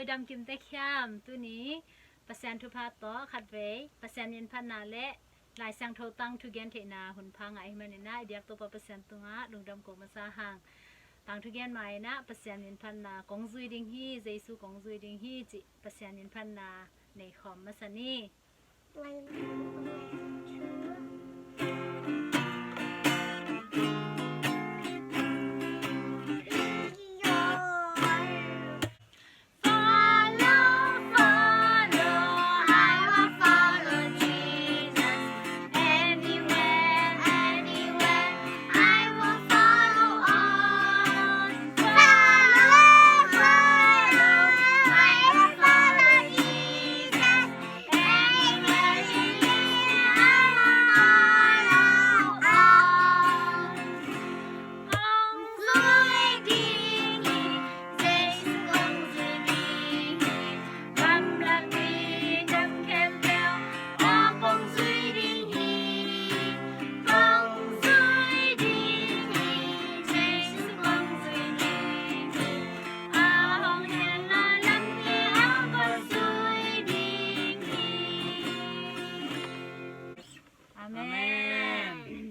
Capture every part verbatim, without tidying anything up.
Oi, dam kim tek hiam? Tuni Pasian thupha tawh khatvei Pasian minphatna le Lai Siangtho tangthu gen theihna hun pha ngah ahih manin ah, i biak Topa Pasian tungah lungdam ko masa hang. Tangthu gen ma-in ah Pasian minphatna kong zui ding hi, Jesu kong zui ding hi cih Pasian minphatna nei khawm masa ni. Follow, follow, I will follow Jesus. Anywhere, anywhere, I will follow on. Follow, follow, I will follow Jesus. Anywhere he leads me, I will follow on. Kong zui ding hi, Jesu kong zui ding hi. Gamla mi dam khempeuh aw kong zui ding hi. Kong zui ding hi, Jesu kong zui ding hi. A hong hen lai lam hi aw kong zui ding hi. Amen. Amen.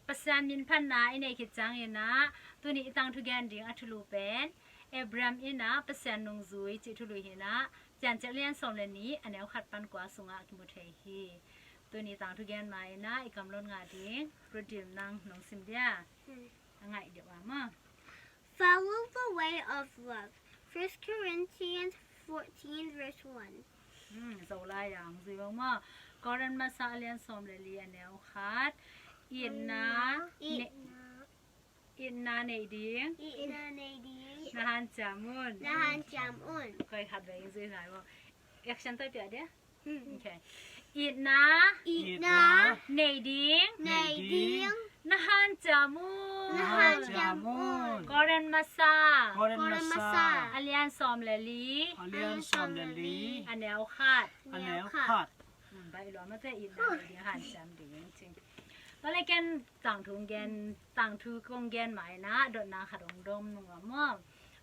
Pasian minphatna i neih khit ciangin ah, tuni i tangthu gen ding a thulu pen Abraham in ah Pasian nungzui cih thulu hi-in ah, Piancil a lian sawm le nih, a neu khat pan kua sungah kimu thei hi. Tuni tangthu gen ma-in ah i kamlot ngah ding Ruth Dim, nang nong sim dia? Hmm. A ngaih deuh a maw. Follow the way of love. First Corinthians fourteen verse one. Hmm, Zolai ah hong zui vo maw. Korin masa a lian sawm le li, a neu khat. Itna, itna, ne-, itna, itna nei ding, itna nei ding, na hanciam un. Na hanciam un. Koi khat vei hong zui ngai maw. Action tawh pia dia. Hmm. Okay. Itna, itna, nei ding, nei ding, na hanciam un. Na hanciam un. Korin masa, Korin masa, a lian sawm le li, a lian sawm le li, a neu khat, a neu khat. Hmm, baih lua mate, itna nei ding, hanciam ding ci. Tua leh ken tangthu gen, tangthu kong gen ma-in ah dotna khat hong dawng nung a maw.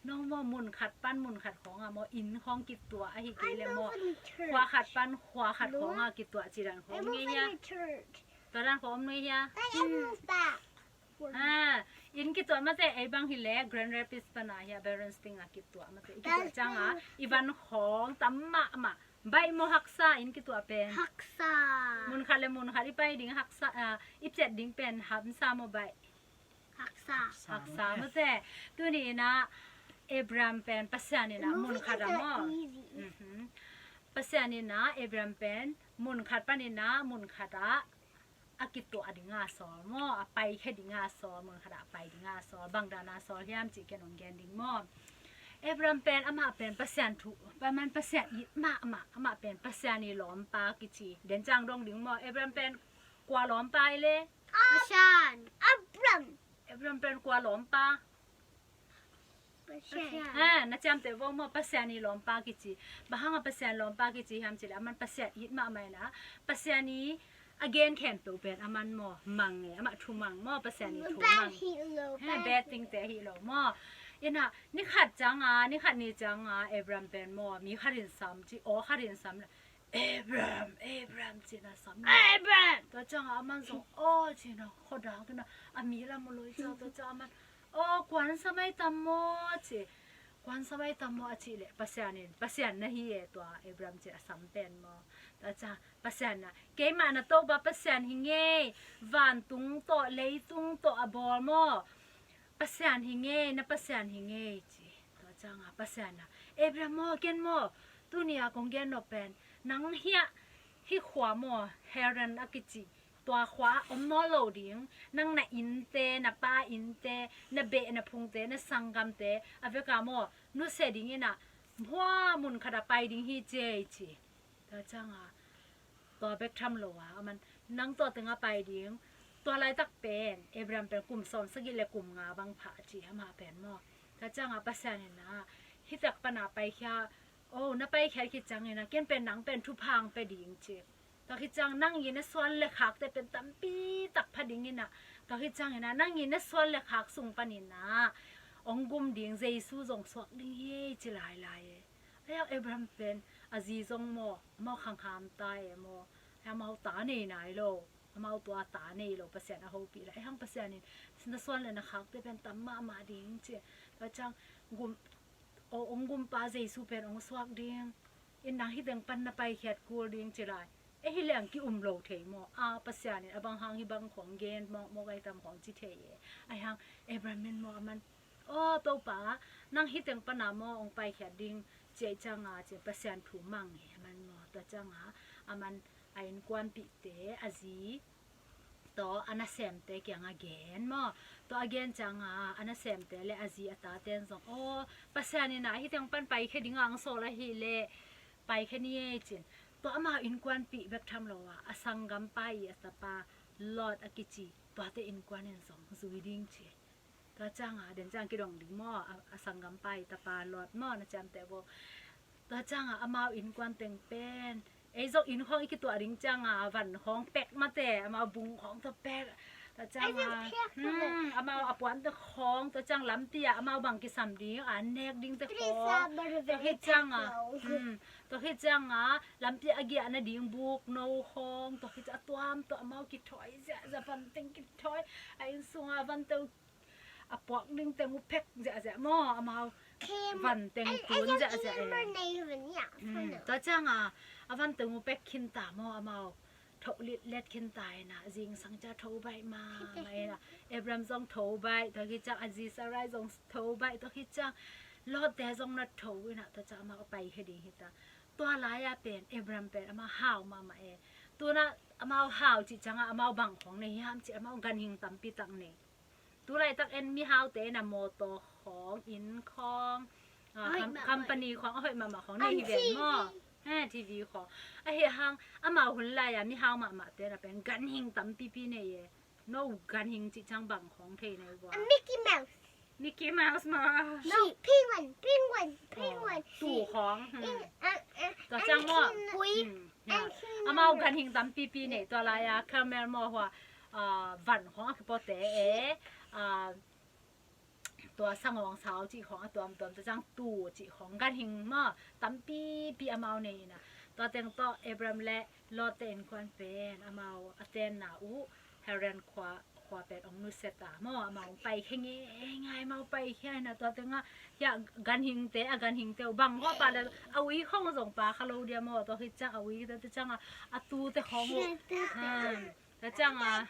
Nong maw, mun khat pan mun khat khawng ah maw, inn khawng kituah ahi kei leh maw, khua khat pan khua khat khawng ah kituah cih dan khawng om ngei hia? Tua dan khawng om ngei hia? Ah, inn kituah mate, ei bang hi leh Grand Rapids pan a hia, Barons Point ah kituah mate. I kituah ciang a i van khawng tam mahmah. Baih maw haksa inn kituah pen? Haksa. Mun khat le mun khat i pai ding haksa, ah, i ciat ding pen hamsa maw baih? Haksa. Haksa mate. Tuni in ah Abraham pen Pasian in ah mun khat ah maw. Mhm. Pasian in ah Abraham pen mun khat panin ah mun khat ah a kituah dinga sawl maw, a paikhia dinga sawl, mun khat ah a pai dinga sawl, bang dana sawl hiam cih ken hong gen ding maw. Abraham pen, amah pen Pasian thu, amah Pasian it mahmah, amah pen Pasian i lawmpa kici. Den ciang dong ding maw, Abraham pen kua lawmpa i le? Pasian. Abraham. Abraham pen kua lawmpa? Pasian. Ha, na ciamteh vo maw, Pasian i lawmpa kici. Bang hanga Pasian lawmpa kici hiam cih leh, aman Pasian it mahmah in ah, Pasian i a gen khempeuh pen aman maw, mang e, amah thu mang maw, Pasian i thu mang. Ha, bad thing te hi lo maw. In ah, ni khat ciang a, ni khat ni ciang a, Abraham pen maw, mi khat in sam ci, aw khat in sam. Abraham, Abraham, ci-in a sam. Abraham! Tua ciang a aman zong, aw, ci-in a, khuadak in a, a mi lam a loi ciang, tua ciang a aman, aw, kuan sam ai tam maw, ci. Kuan sam ai tam maw, a cih leh, Pasian in, Pasian na hi e tua, Abraham, ci-in a sam pen maw. Tua ciang, Pasian na, keimah na Topa Pasian hi ngei, vantung tawh, leitung tawh a bawl maw. Pasian hi ngei, na Pasian hi ngei, ci. Tua ciang a Pasian na, Abraham maw, ken maw, tuni a kong gen nop pen, nang hiah, hih khua maw, Haran a kici, tua khua ah om nawn lo ding, nang na innte, na pa innte, na beh na phungte, na sanggamte, a vek a maw, nusia ding in a, hua mun khat ah pai ding hi ci ei ci. Tua ciang a, tua bek tham lo a, aman, nang tua teng ah pai ding. Tua laitak pen, Abraham pen kum sawm sagih le kum nga bang pha ci, amah pen maw. Tua ciang a Pasian in a, hih tak pan a paikhia, oh, na paikhiat khit ciang in a, ken pen nang pen thupha hong pia ding ci. Tua khit ciang nang i na suan le khakte pen tampi tak pha ding in a. Tua khit ciang in a, nang i na suan le khak sung pan in a, hong gum ding, Jesu zong suak ding hi ei ci lailai e. Ahi hang Abraham pen a zi zong maw, amau khangham ta e maw, amau ta nei nai lo, amau tua ta nei lo, Pasian a hopih lai. Ahi hang Pasian in na suan le na khakte pen tam mahmah ding ci. Tua ciang gum, o, ong gumpa Jesu pen ong suak ding, in nang hi teng pan na paikhiat kul ding ci lai. E hi leng ki-um lo thei maw? A, Pasian in a bang hang hi bang khawng gen mawkmawk ai tam khawng ci thei e. Ahi hang Abraham in maw aman, aw Topa, nang hi teng pana maw ong paikhiat ding ci ai cianga ci Pasian thu mang e aman maw. Tua cianga aman a innkuanpihte, a zi tawh a nasemte kianga gen maw. Tua a gen cianga a nasemte le a zi a taten zong, aw, Pasian in a hi teng pan paikhia dinga ang sawl ahih leh paikhia ni e cin. Tua amau innkuanpih bek tham lo a, a sanggampa i a tapa Lot a kici, tuate innkuan in zong zui ding ci. Tua cianga den ciang kidong ding maw, a, a sanggampa i tapa Lot maw, na ciamteh bo. Tua cianga amau innkuan teng pen, ei zong inn khawng i kituah ding cianga van khawng pek mate, amau bung khawng tawh pek. Tua cianga, hmm, amau a puante khawng, tua ciang lampi ah amau bang kisam ding, a nek dingte khawng. Tua khit cianga, hmm, tua khit cianga lampi ah a giahna ding buk no khawng, tua khit ciang a tuam tawh amau kithawi ziahziah, van teng kithawi, a inn sunga van teng a puak ding teng uh pek ziahziah maw, amau van teng tun ziahziah e. Tua cianga a van teng uh pek khinta maw, amau thoh litlet khinta ina, zingsang cia tho baih mahmah ina. Abraham zong tho baih, tua khit ciang a zi Sarai zong tho baih, tua khit ciang Lot te zong na tho ina, tua ciang amau a paikhia ding hita. Tua lai-a pen Abraham pen amau hau mahmah e. Tuna amau hau cih cianga amau bang khawng nei hiam cih, amau ganhing tampi tak nei. Tulaitak en mihaute in a mawtaw khawng, inn khawng, a, company khawng a hoih mahmah khawng nei hi ven maw? He, T V khawng. Ahi hang amau hun lai-a mihau mahmahte na pen ganhing tampipi nei e. No ganhing cih ciang bang khawng thei nei vua? Mickey Mouse. Mickey Mouse maw? No, penguin, penguin, penguin. Tu khawng. Tua ciang maw? Amau ganhing tampipi nei, tua lai-a camel maw hua, a, van khawng a kipuate e, a, tua sangawng sau cih khawng a tuamtuam, tua ciang tu cih khawng ganhing maw tampipi amau nei ina. Tua teng tawh Abraham le Lot te innkuan pen amau a tenna uh Haran khua, khua pen ong nusia ta maw, amau ong paikhia ngeingai, amau paikhia ina. Tua tengah hiah ganhingte, a ganhingte uh bang hua pa le a ui khawng zong pa kha lo dia maw, tua khit ciang a ui te ciangah a tute khawng uh, hmm, tua ciangah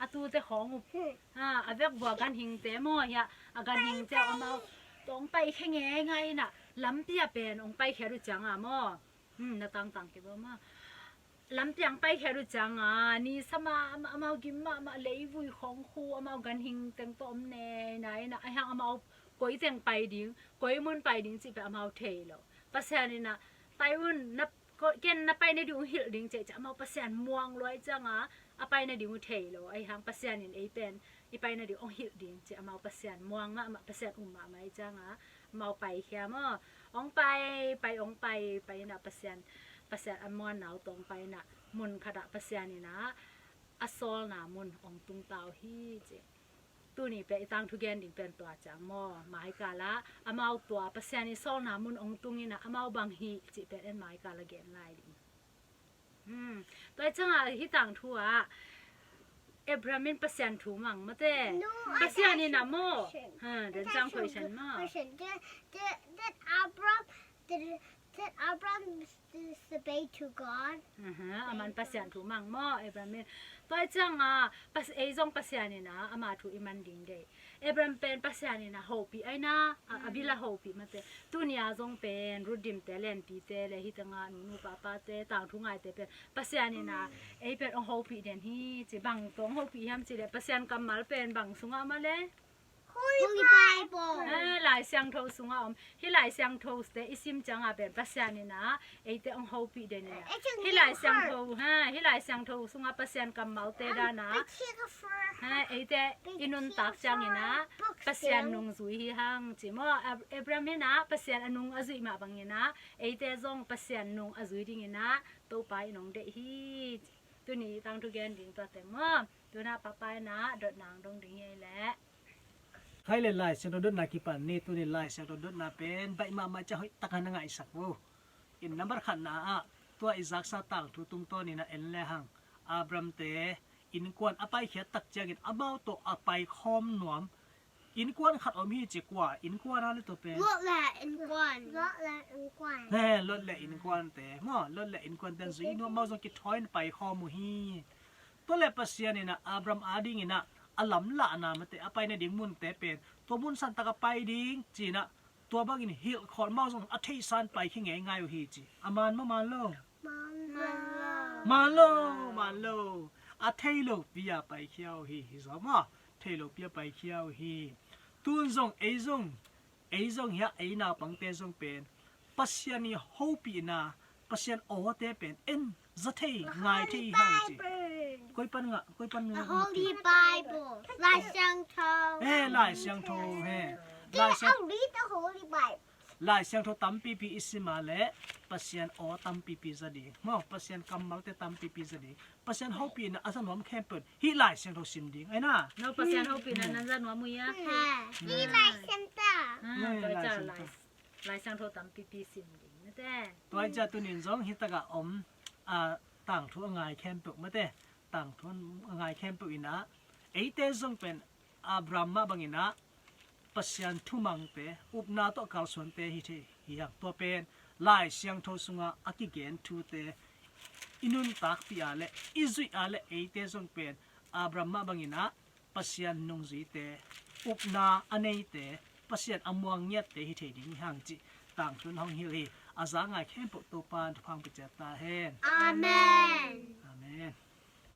a tute khawng uh, ha, a vekvua ganhingte maw, hiah a ganhingte uh amau tawh ong paikhia ngeingai ina, lampi ah pen ong paikhiat uh ciangah maw, hmm, na tangtang kei bo maw. Lampi ah ong paikhiat uh cianga ni sa mahmah, amau gim mahmah, leivui khawng khu, amau ganhing teng tawh om nei nai na, ahi hang amau koi teng pai ding, koi mun pai ding cih pen amau thei lo. Pasian ina, pai un, na, ko, ken na pai nading ong hilh ding cih ciah amau Pasian muang luai cianga a pai nading uh thei lo. Ahi hang Pasian in ei pen i pai nading ong hilh ding cih amau Pasian muang mahmah, Pasian um mahmah i cianga amau paikhia maw. Ong pai, pai, ong pai, pai ina Pasian, Pasian a muanna uh tawh ong pai ina, mun khatah Pasian ina a sawlna mun ong tung ta uh hi ci. Tuni pen i tangthu gen ding pen tua ciang maw, maikala amau tua Pasian i sawlna mun ong tung ina amau bang hi cih pen en maikala gen lai ding. Hmm. Tua ciangah hih tangthu ah Abraham in Pasian thu mang mate. No, I Pasian in a maw? Ha, then ciang question maw? Question. Did, did, did Abraham, did, did Abraham disobey to God? Aha, aman Pasian thu mang maw, Abraham in. Tua ciangah, pas, ei zong Pasian in a, ama thu i man ding dei. Abraham pen Pasian in a hopih aina, a, a bil a hopih mate. Tunia zong pen Ruth Dimte, Lenpite le hih tengah nunu papate, tangthu ngaite pen Pasian in a, ei pen ong hopih den hi ci. Bang tawh ong hopih hiam ci le Pasian kammal pen bang sungah om a le? Holy Bible. Eh, Lai Siangtho sungah om. Hih Lai Siangthote i sim ciangah pen Pasian in a, eite ong hopih den ina. Hih Lai Siangtho, ha, hih Lai Siangtho sungah Pasian kammalte dan a, ha, eite i nuntak ciang ina Pasian nungzui hi hang ci maw? Ab-, Abraham in a Pasian a nung a zuih mah bang ina eite zong Pasian nung a zui ding ina Topa in ong deih hi. Tuni tangthu gen ding tua teng maw? Tuna papa in a dotna ong dong ding hi leh. Khai le Lai Siangtho dotna kipan ni, tuni Lai Siangtho dotna pen baih mahmah ciang hoih takin na ngaihsak vo. In number khatna ah tua i zaksa tangthu tungtawn in a en le hang, Abram te innkuan a paikhiat tak ciangin amau tawh a paikhawm nuam innkuan khat om hi ci. Kua innkuan a le tua pen? Lot le innkuan. Lot le innkuan. He, Lot le innkuan te maw, Lot le innkuan te zui nuam, amau zong kithawi in paikhawm uh hi. Tua le Pasian in a Abram adingin a, a lamlahna mate, a pai nading munte pen tua mun santak a pai ding ci-in a, tua bangin hilhkholh, amau zong a theihsa in paikhia ngeingai uh hi ci. A man maw, man lo? Man lo. Man lo, man lo. A thei lopi a paikhia uh hi, hi zaw maw? Thei lopi a paikhia uh hi. Tun zong ei zong, ei zong hiah ei naupangte zong pen Pasian i hopihna, Pasian awte pen en za thei, ngai thei hang ci. Koi pan ngah, koi pan ngah? Holy Bible. Lai Siangtho. Eh, Lai Siangtho, he. Lai Siang- I'll read the Holy Bible. Lai Siangtho tampipi i sim a le Pasian aw tampipi za ding maw, Pasian kammalte tampipi za ding. Pasian hopihna a za nuam khempeuh hih Lai Siangtho sim ding, ai na. No, Pasian hopihna nan za nuam uh ia. He. Hih Lai Siangtho. Ah, Lai Siangtho. Lai Siangtho tampipi sim ding mate. Tua i cia tunin zong hi takah om, a, tangthu a ngai khempeuh mate, tangthu a ngai khempeuh in a, eite zong pen Abraham mah bangin a, Pasian thumangte, upna tawh kalsuante hi thei hi hang. Tua pen Lai Siangtho sungah a kigen thute i nuntakpih a le i zuih a le eite zong pen Abraham mah bangin a, Pasian nungzuite, upna a neite, Pasian a muang ngiatte hi thei ding hi hang cih tangthu in hong hilh hi. A za ngai khempeuh Topa in thupha hong pia ciat ta hen. Amen. Amen.